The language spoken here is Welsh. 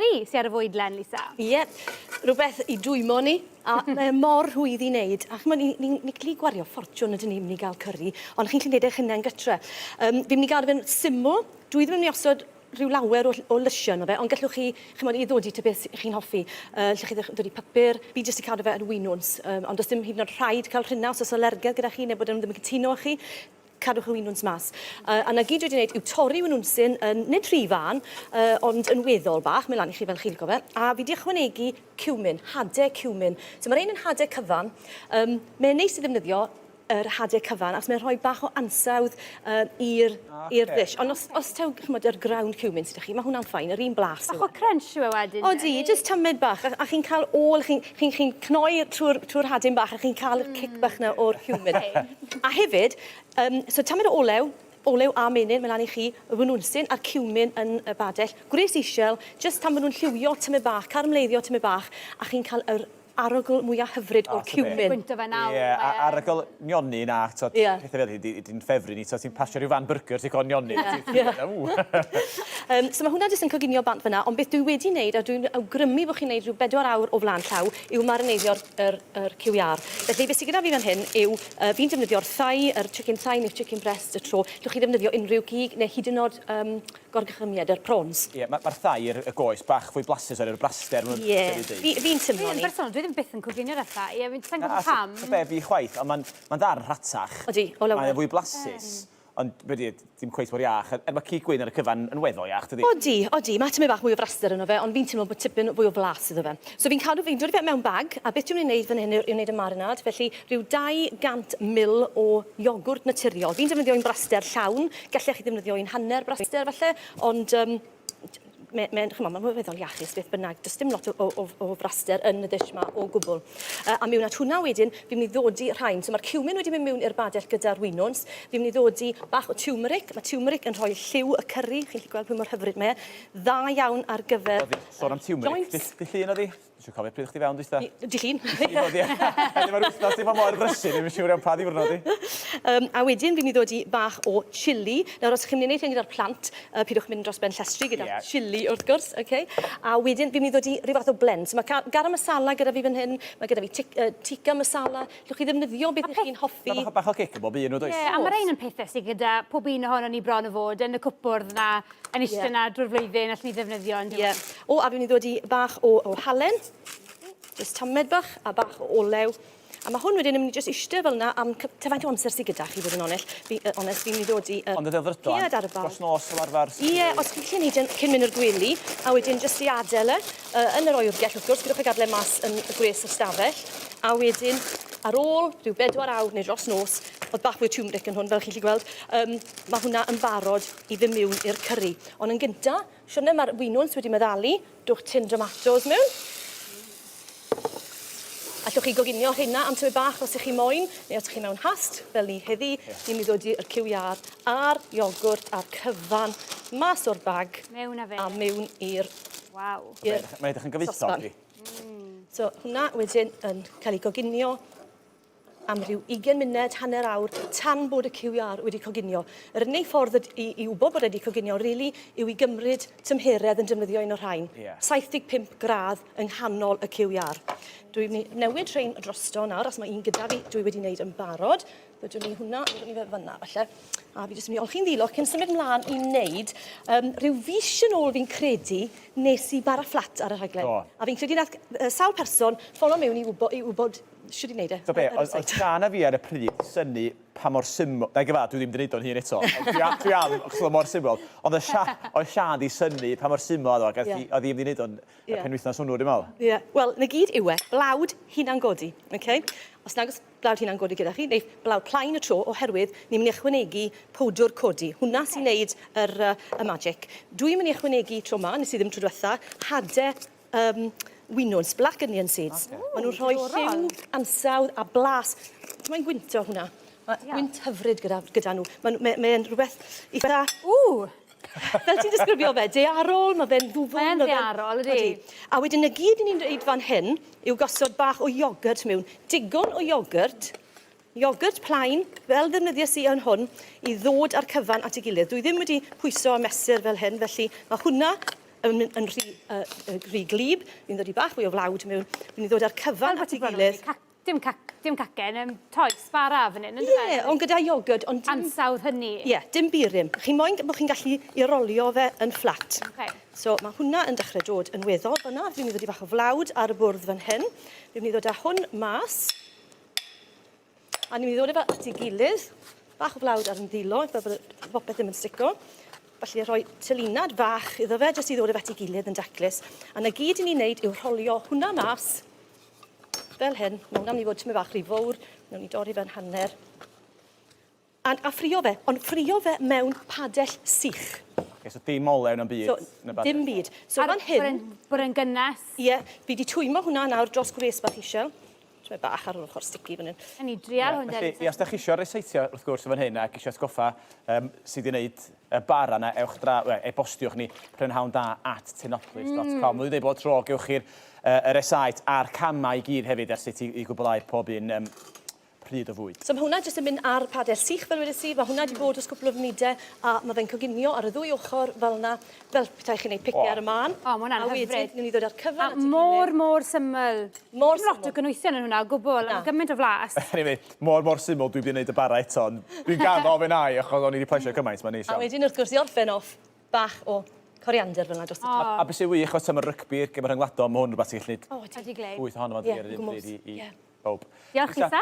Cyrri sy ar y fwydlen, Lisa. Ie, rhywbeth i dwymo ni, a mae e mor rhwydd i wneud. A ch'mod, ni, ni, ni gallu gwario ffortiwn ydyn ni mynd i gael cyrri, ond chi'n gallu gwneud eich hunain gytre. Um, fi'n mynd i gael fe'n syml, dwi ddim yn mynd i osod rhyw lawer o, o lysiau yno fe, ond gallwch chi, ch'mod, i ddodi te beth chi'n hoffi. Uh, lle chi ddodi papur, fi jyst i cadw fe yn winwns, um, ond does dim hyd yn oed rhaid cael rhywna os oes alergedd gyda chi neu bod nhw ddim yn cytuno â chi cadwch y winwns mas. Uh, a 'na gyd dwi wedi gwneud yw torri winwnsyn yn, nid rhy fân, uh, ond yn weddol bach, mae'n lan i chi fel chi'n licio fe. A fi wedi ychwanegu cumin, hade cumin. So mae'r ein yn hade cyfan. Um, mae'n neis i ddefnyddio yr hade cyfan, achos mae'n rhoi bach o ansawdd uh, i'r okay. i'r ddish. Ond os, os taw, chymod, yr ground cumin sydd chi, mae hwnna'n ffain, yr un blas. Bach o crunch yw e wedyn. Odi, jyst tamed bach, a, a chi'n cael ôl, chi'n chi, chi cnoi trwy'r trwy hadyn bach, a chi'n cael y cic bach na o'r cumin. A hefyd, yym, so tamed o olew, olew a menyn, mae lan i chi, y winwnsyn a'r cumin yn y badell, gwres isiel, jyst tan maen nhw'n lliwio tymed bach, caramleiddio tymed bach, a chi'n cael yr arogl mwya hyfryd o'r cumin. Gwynto fe nawr. Ie, a arogl nionyn a t'od, pethe fel hyn 'di 'di'n ffefryn i, t'od ti'n pasio rhyw fan byrgyr ti'n ca'l nionyn. Ie. Ww! Yym, so ma' hwnna jyst yn coginio bant fynna, ond beth dwi wedi neud, a dwi'n awgrymu bo' chi'n neud rhyw bedwar awr o flan llaw, yw marineiddio'r yr yr cyw iâr. Felly beth sy gyda fi fan hyn yw, yy fi'n defnyddio'r thigh, yr chicken thigh neu'r chicken breast y tro. Allwch chi ddefnyddio unrhyw gig neu hyd yn oed yym gorgychymiad, yr prawns. Ie, ma' ma'r thigh, yr y goes bach fwy blasus oherwydd y braster ma' nw'n Ie, fi fi'n tymlo 'ny. Fi yn bersonol, dwi ddim byth yn coginio'r thigh, a fi'n sai'n gwbo pam. Na, be' fi chwaith, ond ma'n ma'n ddarn rhatach. Odi, o lawer. Mae o'n fwy blasus. Ond be' 'di, dim cweit mor iach. Er ma' cig gwyn ar y cyfan yn weddol iach, dydi? Odi, odi. Ma' tymed bach mwy o fraster yno fe, ond fi'n teimlo bod tipyn fwy o flas iddo fe. So fi'n cadw, fi'n dod â fe mewn bag, a beth dwi'n mynd i wneud fan hyn yw, yw wneud y marinad. Felly, rhyw 200 ml o iogwrt naturiol. Fi'n defnyddio un braster llawn. Gallech chi ddefnyddio un hanner braster falle, ond yym mae, mae'n, chimod, mae'n weddol iachus beth bynnag. Does dim lot o, o, o, o fraster yn y dish ma o gwbl. Uh, a mewn at hwnna wedyn, fi'n mynd i ddodi rhain. So mae'r cumin wedi mynd mewn i'r badell gyda'r winwns. Fi'n mynd i ddodi bach o turmeric. Mae turmeric yn rhoi lliw y curry. Chi'n gallu gweld pwy mor hyfryd mae e. Dda iawn ar gyfer Sôn am turmeric, joints. Dy llun oedd hi? Dwi'n siŵr cofio pryd chdi fewn dwytha. Di llun. Di llun oedd hi. Heddiw mae'r wythnos 'di bod mor brysur, ddim yn siŵr iawn pa ddiwrnod 'di. Um, a wedyn fi'n mynd i ddod i bach o chili. Nawr os chi'n mynd i wneud hyn gyda'r plant, uh, pidwch mynd dros ben llestri gyda yeah. chili wrth gwrs. Okay? A wedyn fi'n mynd i ddod i rhyw fath o blend. So mae garam masala gyda fi fan hyn, mae gyda fi tic, uh, tikka masala. Llwch chi ddefnyddio beth ych chi'n hoffi. Mae bach, bach o gic yn bob un o does? Ie, yeah, a mae rhain yn pethau sydd gyda pob un ohono ni bron o fod yn y cwpwrdd na yn eistedd yeah. na drwy'r flwyddyn allwn ni ddefnyddio yn Ie. Yeah. O, a fi'n mynd i ddod i bach o, o halen. Just tamed bach a bach o olew. A mae hwn wedyn yn mynd i just eistedd fel yna am ta faint o amser sydd gyda chi, fod yn onest. Fi, uh, onest, fi'n mynd i ddod i uh, Ond y ddelfrydol, ar y dros nos fel arfer. Ie, os chi'n gallu neud yn cyn mynd i'r gwely, a wedyn just i adael e, uh, yn yr oergell wrth gwrs, pidwch â gadael e mas yn y gwres y stafell. A wedyn, ar ôl rhyw bedwar awr neu dros nos, oedd bach fwy o turmeric yn hwn, fel chi'n gallu gweld, um, mae hwnna yn barod i fynd miwn i'r cyrri. Ond yn gynta, siwrne mae'r winwns wedi meddalu, dwch tin tomatos mewn. Allwch chi goginio rheina am tymed bach os ych chi moyn, neu os ych chi mewn hast, fel ni heddi, yeah. ni'n mynd i ddod i'r cyw iâr a'r iogwrt a'r cyfan mas o'r bag. Mewn â fe. A mewn i'r... Waw. Mae'n edrych yn gyfoethog di. Mm. So hwnna wedyn yn cael ei goginio am rhyw ugain munud, hanner awr, tan bod y cyw iâr wedi coginio. Yr unig ffordd i, i wybod bod e wedi coginio, really, yw i gymryd tymheredd yn defnyddio un o'r rhain. Yeah. 75 gradd yng nghanol y cyw iâr. Dwi'n mynd i newid rhain drosto nawr, os mae un gyda fi, dwi wedi wneud yn barod. Ddodwn ni hwnna, ddodwn ni fe fyna falle. A fi jyst yn mynd i olchi'n ddilo cyn symud mlaen i wneud. Um, rhyw fis yn ôl fi'n credu, nes i bara fflat ar y rhaglen. Do. A fi'n credu nath uh, sawl person ffono mewn i wybod, i wybod Shwt i wneud e? So be, oedd oedd Siân a fi ar y pryd synnu pa mor syml... Na i gyfadda, dwi ddim 'di neud o'n hun eto. Ond dwi am, dwi am, achos oedd o mor syml. Ond oedd Sia- oedd Siân 'di synnu pa mor syml oedd o, ac oedd hi oedd hi mynd i neud o'n y penwythnos hwnnw, dwi'n meddwl. Ie. Wel, 'na gyd yw e. Blawd hunan-godi, oce? Os nag oes blawd hunan-godi gyda chi, neu blawd plaen y tro, oherwydd ni'n mynd i ychwanegu powdwr codi. Hwnna sy'n neud yr, yy, y magic. Dwi'n mynd i ychwanegu tro 'ma, nes i ddim tro dwetha, hade Yym, winwns, black onion seeds. Ocê. Ma' nhw'n rhoi lliw, ansawdd a blas. Mae'n gwynto hwnna. Ma' yeah. gwynt hyfryd gyda, gyda nhw. Mae'n mae, mae rhywbeth eitha... Ww! Fel ti'n disgrifio fe, daearol, mae fe'n ddwfn. Mae'n ddaearol, ydy. A wedyn y gyd i ni'n dweud fan hyn yw gosod bach o iogurt mewn. Digon o iogurt, iogurt plaen, fel ddefnyddiais i yn hwn, i ddod â'r cyfan at ei gilydd. Dwi ddim wedi pwyso a mesur fel hyn, felly mae hwnna yn, yn rhy, rhy glib, fi'n ddod i bach fwy o flawd mewn, fi'n ddod â'r cyfan at ei gilydd. Dim, cac, dim cacen, um, toes, bara fan hyn, Ie, yeah, ond gyda iogwrt, ond dim... Ansawdd hynny. Ie, yeah, dim burum. Chi moyn bod chi'n gallu i rolio fe yn fflat. Okay. So mae hwnna yn dechrau dod yn weddol fyna. Fi'n mynd i ddod i bach o flawd ar y bwrdd fan hyn. Fi'n mynd i ddod â hwn mas. A ni'n mynd i ddod efo at ei gilydd. Bach o flawd ar yn ddilo, fel bod popeth ddim yn stico. Felly rhoi tylinad fach iddo fe, jyst i ddod efo at ei gilydd yn daclus. A na gyd i ni'n neud yw rholio hwnna mas fel hyn. Mae hwnna'n mynd i fod tymed bach rhy fawr. Wnawn ni dorri fe'n hanner. A, a ffrio fe, ond ffrio fe mewn padell sych. Okay, so dim olew na'n byd? So, dim byd. So fan hyn... Bod e'n gynnes. Ie, yeah, fi wedi twymo hwnna nawr dros gwres bach isiel. Tymed bach ar yr ochr sticky fan hyn. Yn ni drial hwn. Felly, os da chi eisiau ryseitio wrth gwrs fan hyn ac eisiau atgoffa um, sydd wedi gwneud y bara yna, ewch dra, we, e-bostiwch ni prynhawnda@tinopolis.com. Mae'n dweud bod tro gewch chi'r y rysáit a'r camau i gyd hefyd ar sut i, i gwblhau pob un um, pryd o fwyd. So mae hwnna jyst yn mynd ar padell sych fel wedes i, mae hwnna wedi bod dros cwpl o funudau a mae fe'n coginio ar y ddwy ochr fel yna, fel petai chi'n neud pice ar y mân. O, mae hwnna'n hyfryd. A wedyn, newn ni ddod â'r cyfan at ei gilydd. Mor, mor syml. Mor syml. Dim lot o gynwysion yn hwnna o gwbl, a mae gymaint o flas. Anyway, mor, mor syml, dwi wedi gwneud y bara eto, ond dwi'n gaddo ofyn ai, achos o'n i wedi plesio cymaint, mae'n neis iawn. A wedyn, wrth gwrs, i orffen off, bach o coriander fel 'na dros y top. A beth sy'n wych, os am y rygbi'r gemau rhyngwladol, mae hwn rhywbeth ti'n gallu gwneud Ydi, Glei. llwyth ohono fo'n dydi ar yr un pryd i bawb. Diolch, Lisa.